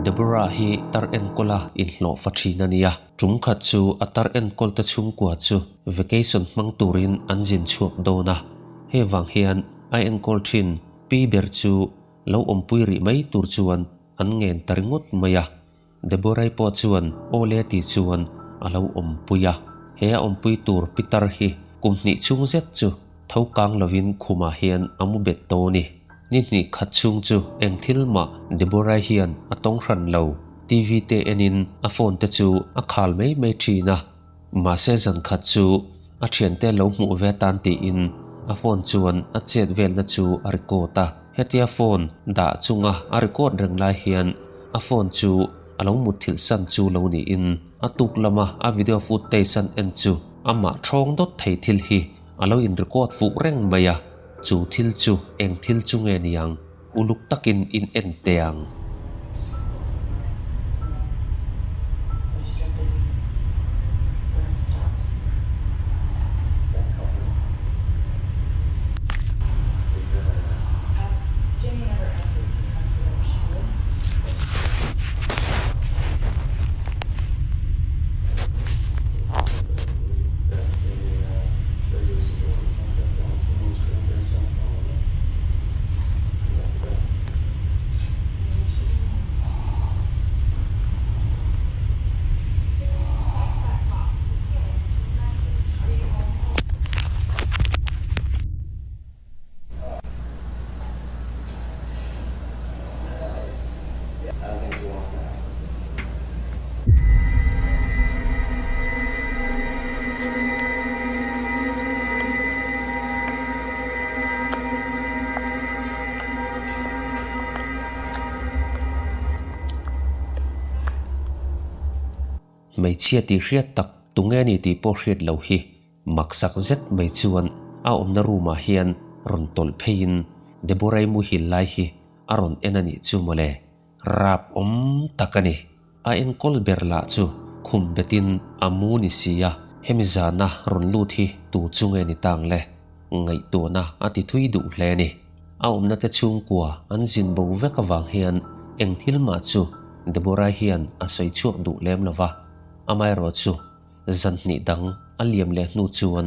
Deborah hi tar enkawla inhlawhfa thin a nia. Tum khat chu a tar enkawlte chhungkua chu vacation hmang turin an zin chhuak dawn a, hei vang hian a enkawl thin pi ber chu lo awmpui rih mai tur chuan an ngen ta ringawt mai a. Deborah-i pawh chuan aw le tih chuan a lo awmpui a, he a awmpui tur pitar hi kum hnih chhung zet chu tho kang lovin khumah hian a mu bet tawh a ni. Ni hnih khat chhung chu eng thil mah Deborah-i hian a tawng hran lo, TV te enin a phone te chu a khal mai mai thin a, mahse zan khat chu a thiante lo hmuh ve atan tiin a phone chuan a chet velna chu a record a. Hetia phone dah chunga a record reng lai hian a phone chu a lo mutthilh san chu lo niin a tuk lama a video footage an en chu amah thawng dawt thei thil hi a lo in record fuh reng mai a, chu thil chu eng thil chu nge niang uluk takin in en teh ang. Hmeichhia tih hriat tak tunge ni tih pawh hriat lo hi Maksak zet mai chuan a awmna room ah hian rawn tawlh pheiin Deborah-i muhil lai hi a rawn en a nih chu mawle. Rap awm tak a ni. A enkawl ber lah chu khum betin a mu ni si a, hemi zana rawn lut hi tu chu nge ni tang le? Ngaihtuahna a ti thui duh hle a ni. A awmna te chhungkua an zin bo vek avang hian eng thil mah chu Deborah-i hian a sawi chhuak duh lem lo va, amaherawh chu Zan hnih dang a liam leh hnu chuan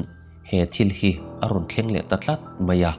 he thil hi a rawn thleng leh ta tlat mai a.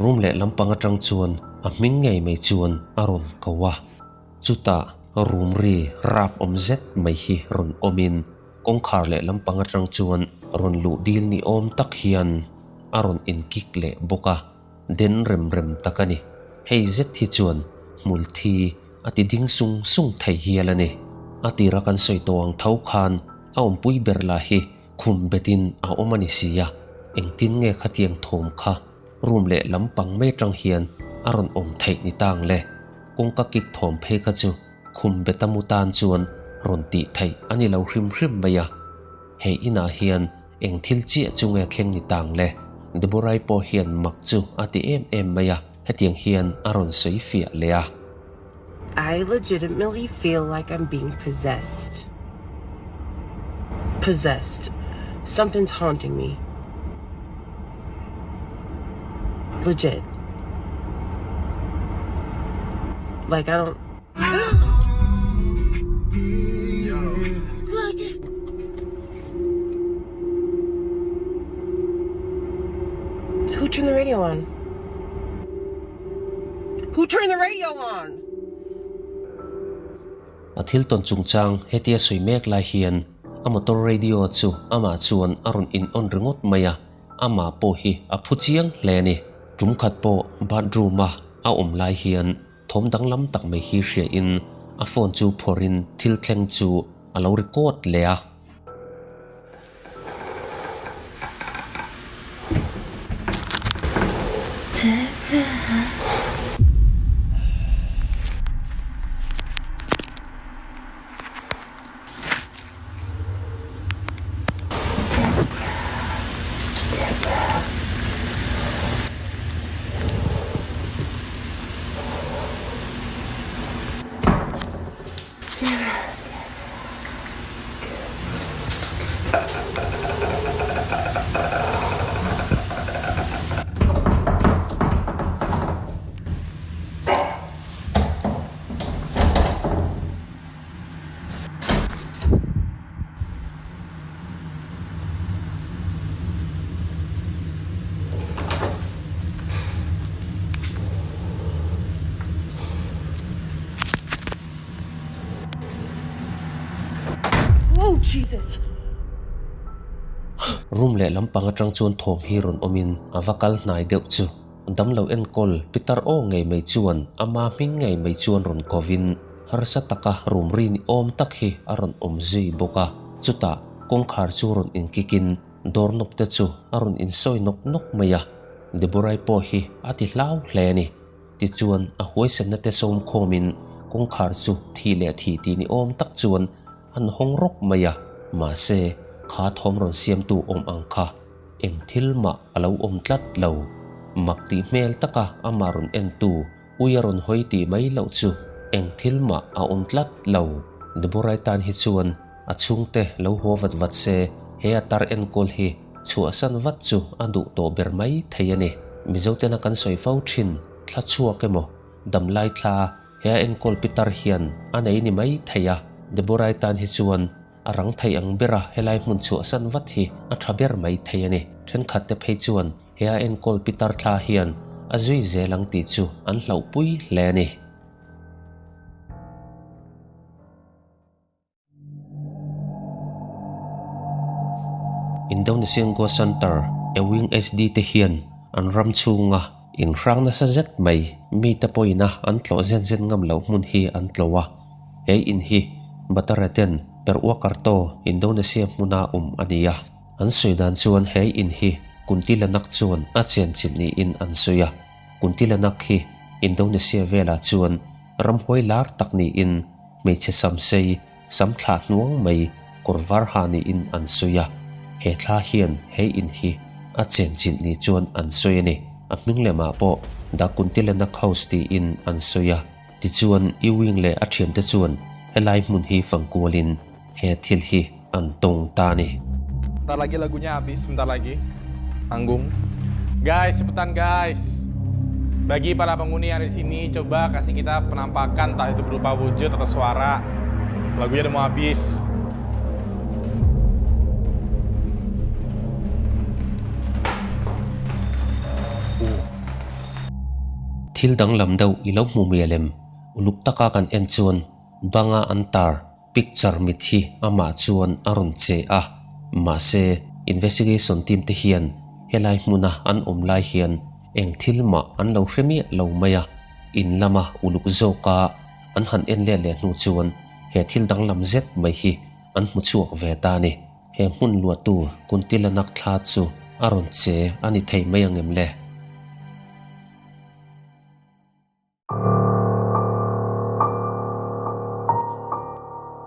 Room leh lampang atang chuan a hming ngei mai chuan a rawn ko a. Chutah room ri rap awm zet mai hi rawn awmin kawngkhar leh lampang atang chuan rawn luh dil ni awm tak hian a rawn inkik leh bawk a, den rem rem tak a ni. Hei zet hi chuan hmul thi a ti ding sung sung thei hial a ni. A tira kan sawi tawh ang tho khan a awmpui ber lah hi Khum betin a awm a ni si a, engtin nge khatiang thawm kha room leh lampang mai atang hian a rawn awm theih ni tang le? Kawngka kik thawm phei kha chu khum beta mu tan chuan rawn tih theih a ni lo hrim hrim mai a. He inah hian eng thil chiah chu nge thleng ni tang le? Deborah-i pawh hian mak chu a ti em em mai a, hetiang hian a rawn sawi fiah leh a. I legitimately feel like I'm being possessed. Possessed. Something's haunting me. Legit. Like I don't. turned the radio on? Who turned the radio on? A thil tawn chungchang hetia sawi mek lai hian a motor radio chu amah chuan a rawn in on ringawt mai a, amah pawh hi a phu chiang hle a ni. Tum khat pawh bathroom a a awm lai hian thawm danglam tak mai hi hria in a phone chu phawrh in thil thleng chu a lo record leh a. Oh Jesus! Room leh lampang atang chuan thawm hi rawn awmin a va kal hnai deuh chu damlo enkawl pitar aw ngei mai chuan ama hming ngei mai chuan rawn kovin harsa taka room ri ni awm tak hi a rawn awm zui bawk a. Chutah kawngkhar chu rawn inkikin door knob te chu a rawn insawi nawk nawk mai a, Deborah-i pawh hi a ti hlau hle a ni. Tichuan, a huaisenna te sawm khawmin kawngkhar chu thih leh thih tih ni awm tak chuan an hawng rawk mai a, mahse, kha thawm rawn siamtu awm ang kha eng thil mah a lo awm tlat lo. Mak tih hmel taka amah rawn entu ui a rawn hawi tih mai loh chu eng thil mah a awm tlat lo. Deborah-i tan hi chuan A chhungte lo haw vat vat se, he a tar enkawl hi chhuahsan vat chu a duh tawh ber mai thei a ni. Mizotena kan sawi fo thin, thla chhuak emaw, damlai thla, he a enkawl pitar hian a nei ni mai thei a. Deborah-i tan hi chuan a rang thei ang bera helai hmun chhuahsan vat hi a tha ber mai thei a ni. Thenkhatte phei chuan he a enkawl pitar thla hian a zui zel ang tih chu an hlauhpui hle a ni. Indonesian Ghost Hunter Ewing HD te hian an ram chhunga inhrang nasa zet mai mite pawhina an tlawh zet zet ngam loh hmun hi an tlawh a. He in hi Bataraten Purwokerto, Indonesia hmuna awm a ni a. An sawi dan chuan he in hi Kuntilanak chuan a chenchilh niin an sawi a. Kuntilanak hi Indonesia velah chuan ramhuai lar tak niin Hmeichhe sam sei, sam thlah hnuang mai kawr var ha niin an sawi a, he thla hian he in hi a chenchilh ni chuan an sawi a ni. A hming lemah pawh The Kuntilanak House tiin an sawi a. Tichuan, Ewing leh a thiante chuan helai hmun hi fangkualin he thil hi an tawng ta a ni. Bentar lagi lagunya habis, sebentar lagi. Tanggung. Guys, cepetan guys. Bagi para penghuni yang ada di sini, coba kasih kita penampakan entah itu berupa wujud atau suara. Lagunya udah mau habis. Thil danglam deuh i lo hmu mial em? Uluk taka kan en chuan banga an tar Picture mit hi amah chuan a rawn che a, mahse investigation team te hian helai hmuna an awm lai hian eng thil mah an lo hre miah lo mai a, in lama uluk zawka an han en let leh hnu chuan he thil danglam zet mai hi an hmu chhuak ve ta a ni. He hmun luahtu Kuntilanak thla chu a rawn che a ni thei mai ang em le?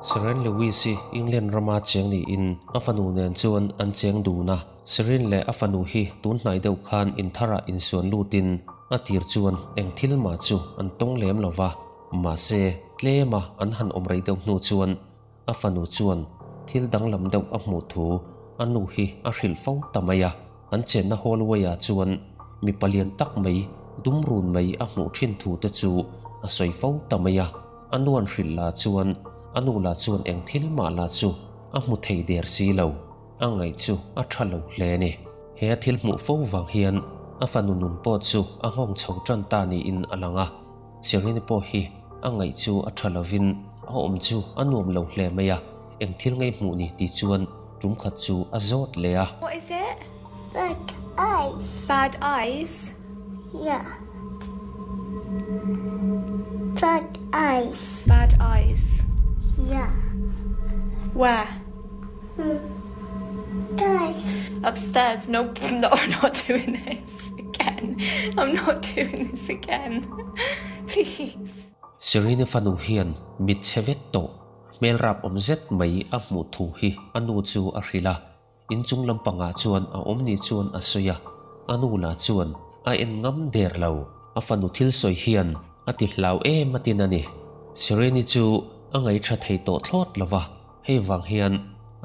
Seren Lewis hi England rama cheng niin a fanu nen chuan an cheng dun a. Seren leh a fanu hi tun hnai deuh khan intharah insuan lutin a tir chuan eng thil mah chu an tawng lem lo va. Mahse, tlema an han awm rei deuh hnu chuan A fanu chuan thil danglam deuh a hmuh thu a nu hi a hrilh fo ta mai a. An chenna hallway-ah chuan mipa lian tak mai dum run mai a hmuh thin thu te chu a sawi fo ta mai a. A nu an hrilh lah chuan a nu lah chuan eng thil mah lah chu a hmu thei der si lo. A ngaih chu a tha lo hle a ni. He a thil hmuh fo vang hian A fanu nun pawh chu a nghawng chho tan ta niin a lang a. Serene pawh hi a ngaih chu a tha lovin a awm chu a nuam lo hle mai a, eng thil ngei hmuh ni tih chuan tum khat chu a zawt leh a. What is it? Bad eyes. Bad eyes? Yeah. Bad eyes. Bad eyes? Yeah. Where? Guys. Upstairs. Nope, no, I'm not doing this again. I'm not doing this again. Please. Serene fanu hian mit chhe vet tawh, hmel rap awm zet mai a hmuh thu hi a nu chu a hrilh a. Inchung lampangah chuan a awm ni chuan a sawi a, a nu lah chuan a en ngam der lo. A fanu thil sawi hian a ti hlau em a tin a ni. Serene chu a ngaihṭha thei tawh thlawt lo va. Hei vang hian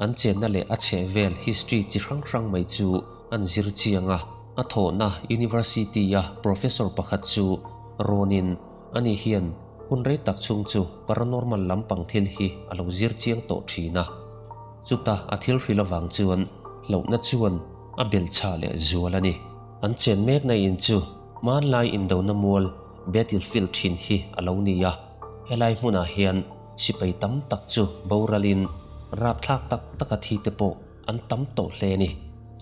an chenna leh a chhehvel history chi hrang hrang mai chu an zir chiang a, a thawhna University-a professor pakhat chu rawnin ani hian hun rei tak chhung chu paranormal lampang thil hi a lo zir chiang tawh thin a. Chuta a thil hrilh avang chuan hlauhna chuan a belchhah leh zual a ni. An chen mekna in chu hmanlai indona mual battlefield thin hi a lo ni a, helai hmunah hian Sipai tam tak chu boralin rapthlak tak taka thi te pawh an tam tawh hle a ni.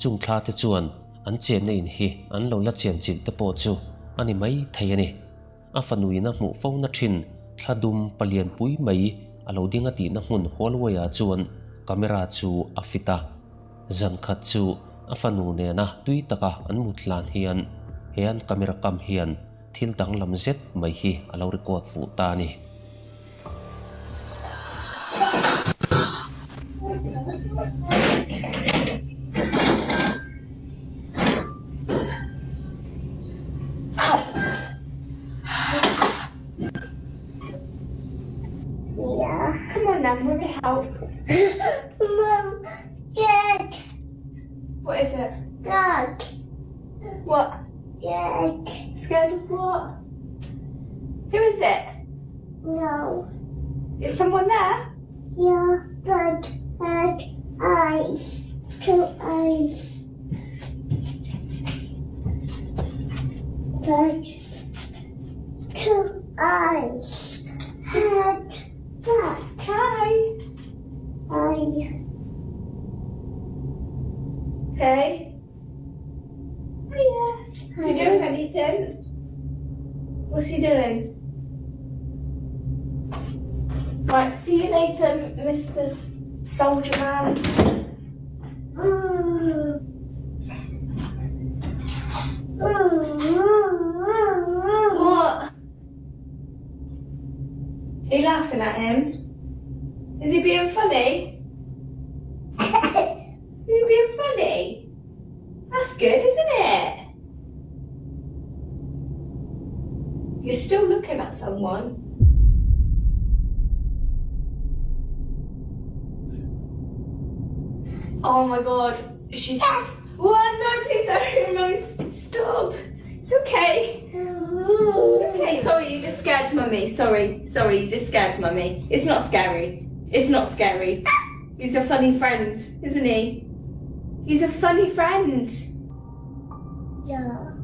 Chung thla te chuan an chenna in hi an lo la chen chilh te pawh chu a ni mai thei a ni. A fanuin a hmuh fo na thin thla dum palian pui mai a lo ding a tihna hmun hallway ah chuan camera chu a fit a. Zan khat chu a fanu nena tui taka an mut hlan hian he an camera kam hian Thil danglam zet mai hi a lo record fuh ta a ni. Come on then, let me help. Mum, Dad. What is it? Dad. What? Dad. Scared of what? Who is it? No. Is someone there? Yeah, but had eyes. Two eyes. But two eyes. Had that. Hi. Eye. Hey. Hiya. Is he doing anything? What's he doing? Right, see you later, Mr. Soldier Man. What? Are you laughing at him? Is he being funny? Are you being funny? That's good, isn't it? You're still looking at someone. Oh my god, she's. What? No, please don't. No, stop. It's okay. It's okay. Sorry, you just scared mummy. Sorry, sorry, you just scared mummy. It's not scary. It's not scary. He's a funny friend, isn't he? He's a funny friend. Yeah.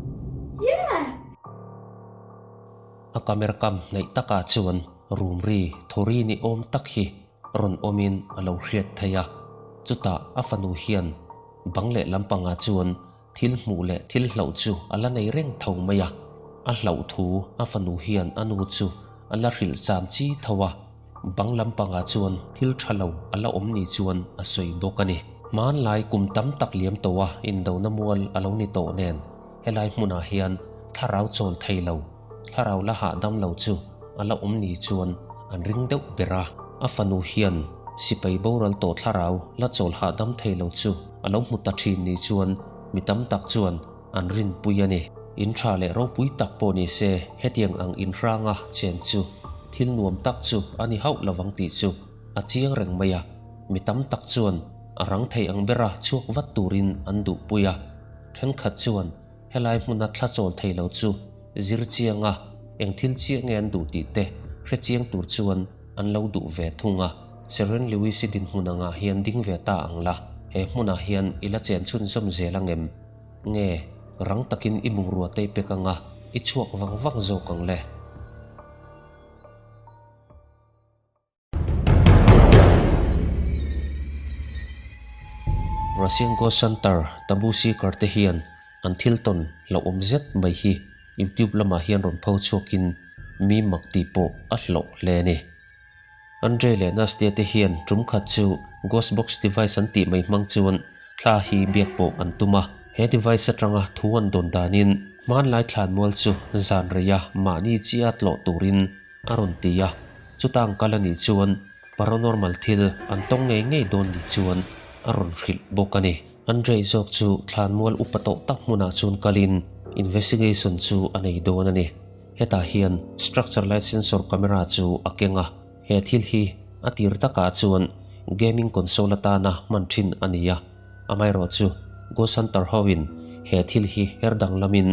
Yeah. A camera kam hnaih takah chuan room ri thawri ni awm tak hi rawn awmin a lo hriat thei a. Chutah a fanu hian bang leh lampangah chuan thil hmuh leh thil hlauh chu a la nei reng tho mai a. A hlauh thu a fanu hian a nu chu a la hrilh cham chi tho a. Bang lampangah chuan thil tha lo a la awm ni chuan a sawi bawk a ni. Hmanlai kum tam tak liam tawha indona mual a lo ni tawh nen helai hmunah hian thlarau chawl thei lo, thlarau la hahdam lo chu a la awm ni chuan an ring deuh ber a. A fanu hian sipai boral tawh thlarau la chawl hahdam thei lo chu a lo hmu ta thin ni chuan mi tam tak chuan an rinpui a ni. In tha leh ropui tak pawh ni se hetiang ang inhranga chen chu thil nuam tak chu a ni hauh lovang tih chu a chiang reng mai a. Mi tam tak chuan a rang thei ang bera chhuak vat turin an duhpui a. Thenkhat chuan helai hmuna thla chawl thei lo chu zir chianga eng thil chiah nge an duh tih te hre chiang tur chuan an lo duh ve thung a. Sharon Lewis-i dinhmun angah hian ding ve ta ang la, he hmunah hian i la chen chhunzawm zel ang em? Nge? Rang takin i bungrua te i pek anga i chhuak vang vang zawk ang le. Russian Ghost Hunter Tabu Seeker te hian an thil tawn hlauhawm zet mai hi YouTube lamah hian rawn pho chhuakin mi mak tih pawh a hlawh hle a ni. Andrei leh Nastia te hian tum khat chu Ghost Box device an tih mai hmang chuan thla hi biak pawh an tum a. He device atanga thu an dawn danin hmanlai thlanmual chu zan reia mahni chia tlawh turin a rawn ti a, chuta ang kal a nih chuan paranormal thil an tawng ngei ngei dawn ni chuan a rawn hrilh bawk a ni. Andrei zawk chu thlanmual upa tawh tak hmunah chuan kalin investigation chu a nei dawn a ni. Hetah hian structure light sensor camera chu a keng a, he thil hi a tir takah chuan gaming console atana hman thin a ni a, amaherawhchu Ghost Hunter hoin he thil hi her danglamin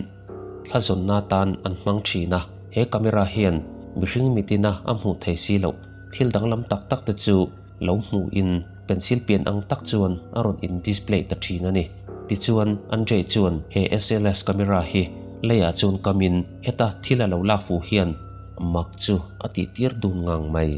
thla zawnna atan an hmang thin a, he camera hian mihring mitina a hmuh thei si loh thil danglam tak tak te chu lo hmuhin pencil pian ang tak chuan a rawn in display ta thin a ni. Tichuan, Andrei chuan he SLS camera hi leiah chuan kamin heta thil a lo lak fuh hian mak chu a tih tir dun ngang mai.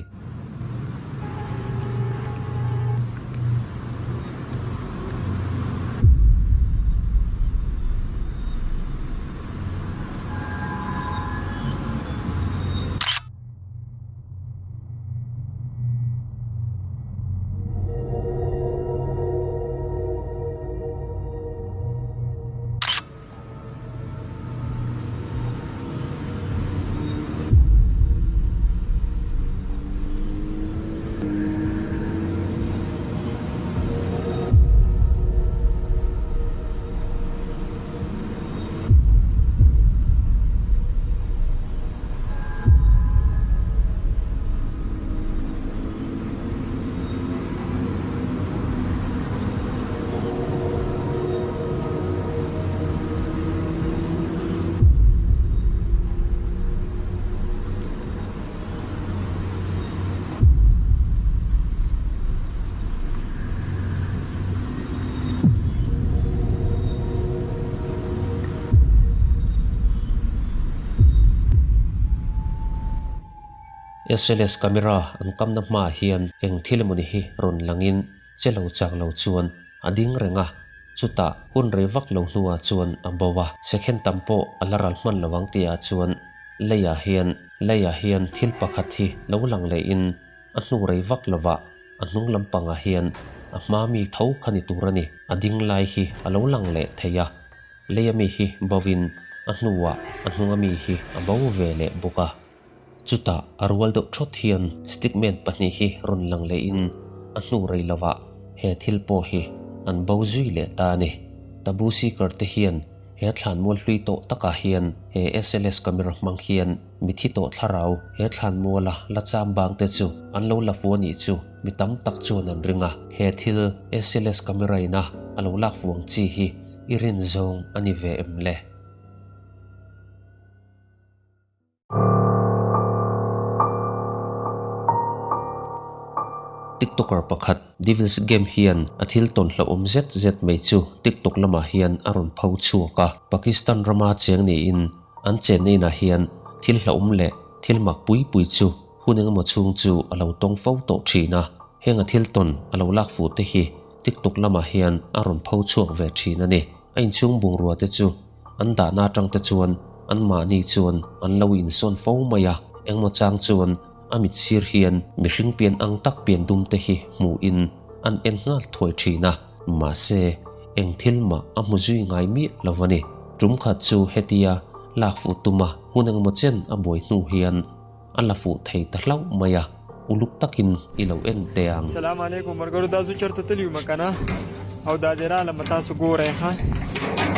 SLS camera an kamna hmaah hian eng thil emawni hi rawn langin che lo chang lo chuan a ding reng a, chutah hun rei vak lo hnuah chuan a bo a, second tam pawh a la ral hman lo ang tihah chuan leiah hian leiah hian thil pakhat hi lo lang lehin a hnu rei vak lovah a hnung lampangah hian a hma mi tho kha ni tur a ni, a ding lai hi a lo lang leh thei a, leia mi hi bovin a hnuah a hnunga mi hi a bo ve leh bawk a. Chutah a rual deuh thawt hian stickman pahnih hi rawn lang lehin a hnu rei lovah he thil pawh hi an bo zui leh ta a ni. Tabu seeker te hian he thlanmual hlui tawh takah hian he SLS camera hmang hian mithi tawh thlarau he thlanmuala la cham bang te chu an lo la fu a nih chu mi tam tak chuan an ring a. He thil SLS camera ina a lo lak fu ang chi hi i rin zawng a ni ve em le? TikToker pakhat Devil's Game hian a thil tawn hlauhawm zet zet mai chu TikTok lamah hian a rawn pho chhuak a. Pakistan rama cheng niin an chenna inah hian thil hlauhawm leh thil mak pui pui chu hun engemaw chhung chu a lo tawng fo tawh thin a. Heng a thil tawn a lo lak fuh te hi TikTok lamah hian a rawn pho chhuak ve thin a ni. A inchhung bungrua te chu An dahna atang te chuan anmahni chuan an lo insawn fo mai a, engmaw chang chuan a mit sir hian mihring pian ang tak pian dum te hi hmuhin an en nghal thuai thin a, mahse eng thil mah a hmu zui ngai miah lo a ni. Tum khat chu hetia lak fuh tuma hun engmaw chen a buai hnu hian a la fuh thei ta hlauh mai a, uluk takin i lo en teh ang. سلام علیکم مرګرو دا زه چرته تللی وم کنه او دا دې رالم تاسو ګورئ ښه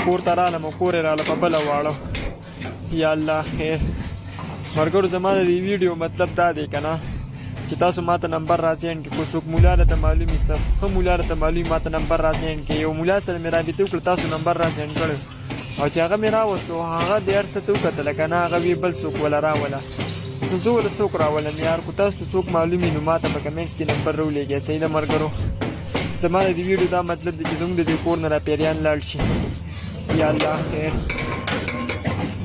کور ته رالم او کور یې راله په بله واړه یا الله خیر مرګرو زما د دې ویډیو مطلب دا دی کنه چې تاسو ماته نمبر را سینډ کړئ که څوک مولا راته معلوم وي څه ښه مولا راته معلوم وي ماته نمبر را سینډ کړئ یو مولا سره مې رابطه وکړه تاسو نمبر را سینډ کړی او چې هغه مې راوستو هغه دې هر څه ته وکتله که نه هغه وی بل څوک وله راوله نو زه وله څوک راولم یار کو تاسو ته څوک معلوم وي نو ماته په کمنټس کې نمبر راولېږئ صحیح ده ملګرو زما د دې ویډیو دا مطلب دی چې زموږ د دې کور نه را پیریان لاړ شي. یا الله خیر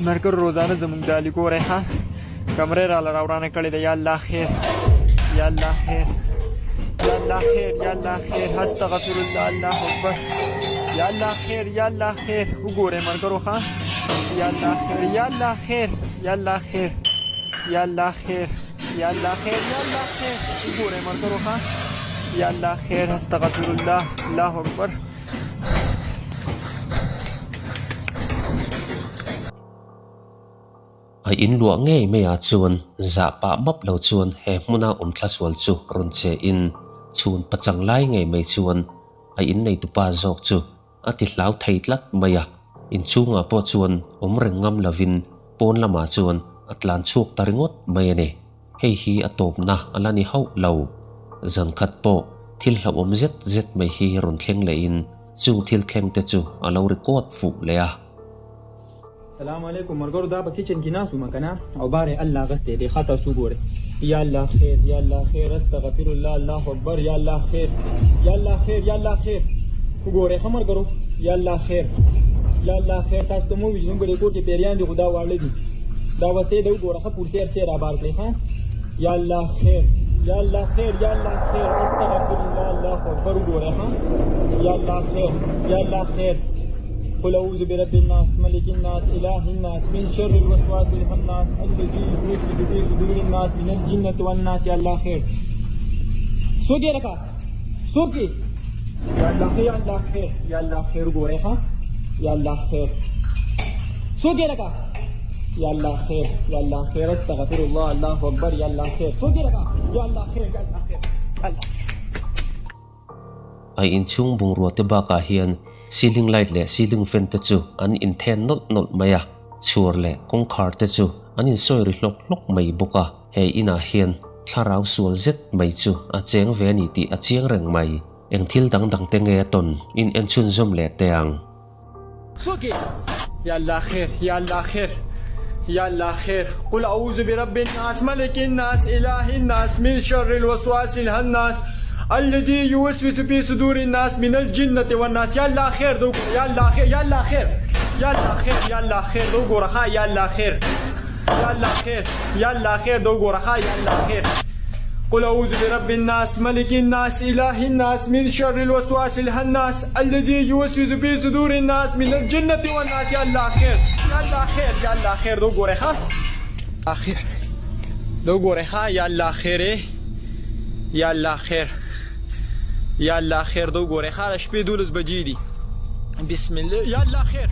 ملګرو روزانه زموږ دا دي ګورئ ښه کمره راله راورانه کړې ده یا الله خیر یا الله خیر یا الله خیر یا الله خیر استغفر الله الله اکبر یا الله خیر یا الله خیر وګورئ ملګرو ښه یا الله خیر یا الله خیر یا الله خیر یا الله خیر یا الله خیر یا الله خیر وګورئ ملګرو ښه یا الله خیر استغفر الله الله اکبر A in luah ngei mai ah chuan zah pah map lo chuan he hmuna awm thla sual chu rawn che in chhun pachang lai ngei mai chuan a in neitupa zawk chu a ti hlau thei tlat mai a, inchhungah pawh chuan awm reng ngam lovin pawn lamah chuan a tlan chhuak ta ringawt mai a ni. Hei hi a tawpna a la ni hauh lo. Zan khat pawh thil hlauhawm zet zet mai hi rawn thleng lehin chung thil thleng te chu a lo record fuh leh a. سلام علیکم مرګرو دا په کچن کې ناست وم کنه او بار الله غسته دی خطا سو ګوره یا الله خیر یا الله خیر استغفر الله الله اکبر یا الله خیر یا الله خیر یا الله خیر وګوره خو مرګرو یا الله خیر یا الله خیر تاسو ته مو ویل موږ کور کې پیریان دي خدا واړه دي دا وسې دا وګوره خو پورته ارته را بار کړی ها یا الله خیر یا الله خیر یا الله خیر استغفر الله الله اکبر وګوره ها یا الله خیر یا الله خیر قل اعوذ برب الناس ملك الناس اله الناس من شر الوسواس الخناس الذي يوسوس في صدور الناس من الجنة والناس يا الله خير سوګي رکا سوګي یا الله خیر یا الله خیر یا الله خیر ګوره ها یا الله خیر سوګي رکا یا الله خیر یا الله خیر استغفر الله الله اکبر یا الله خیر سوګي رکا یا الله خیر یا الله خیر الله خیر A inchhung bungrua te bakah hian ceiling light leh ceiling fan te chu an inthen nawlh nawlh mai a, chhuar leh kawngkhar te chu an insawi ri hlawk hlawk mai bawk a. He inah hian thlarau sual zet mai chu a cheng ve a ni tih a chiang reng mai. Eng thil dang dang te nge a tawn in en chhunzawm leh teh ang. Ya Allah khair Ya Allah khair Ya Allah khair Qul a'udhu bi rabbin nas malikin nas ilahin nas min sharril waswasil hannas alladhi yuwaswisu fi sudurin nas minal jinnati wan nas Ya Allah khair do Ya Allah khair Ya Allah khair Ya Allah khair Ya Allah khair do ګوره ها یا الله خیر یا الله خیر یا الله خیر د وګوره ها یا الله خیر قل اعوذ برب الناس ملک الناس اله الناس من شر الوسواس الخناس الذي يوسوس في صدور الناس من الجنة والناس یا الله خیر یا الله خیر یا الله خیر د وګوره ها اخر د وګوره ها یا الله خیر یا الله خیر یا الله خیر د وګوره ها شپې 12 بجې دي بسم الله یا الله خیر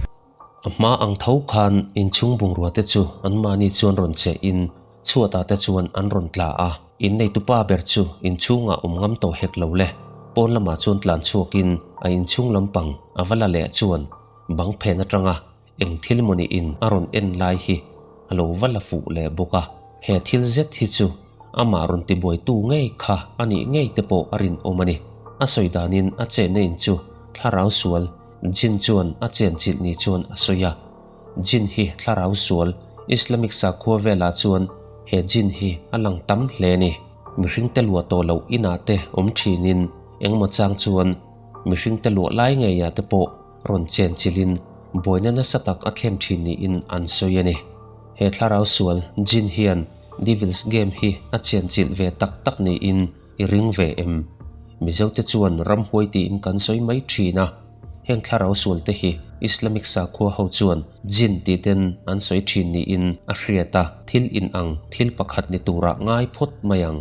A hma ang tho khan inchhung bungrua te chu anmahni chuan rawn che in chhuatah te chuan an rawn tla a, in neitupa ber chu inchhungah awm ngam tawh hek lo le, pawn lamah chuan tlan chhuak in a inchhung lampang a va la leh chuan bang phen atanga eng thil mawni in a rawn en lai hi a lo va la fuh leh bawk a, he thil zet hi chu amah rawn tibuaitu ngei kha a nih ngei te pawh a rinawm a ni. A sawi danin a chenna in chu thlarau sual Jinn chuan a chenchilh ni chuan a sawi a. Jinn hi thlarau sual, Islamic sakhua velah chuan he jinn hi a lang tam hle a ni. Mihringte luah tawh loh inah te awm thinin engemaw chang chuan mihringte luah lai ngeiah te pawh rawn chenchilhin buaina nasa tak a thlen thin niin an sawi a ni. He thlarau sual, jinn hian Devil's Game hi a chenchilh ve tak tak niin I ring ve em? Mizote chuan ramhuai tiin kan sawi mai thin a, heng thlarau sualte hi Islamic sakhua ho chuan jinn tih ten an sawi thin niin a hriat a, thil inang thil pakhat ni turah ngai phawt mai ang.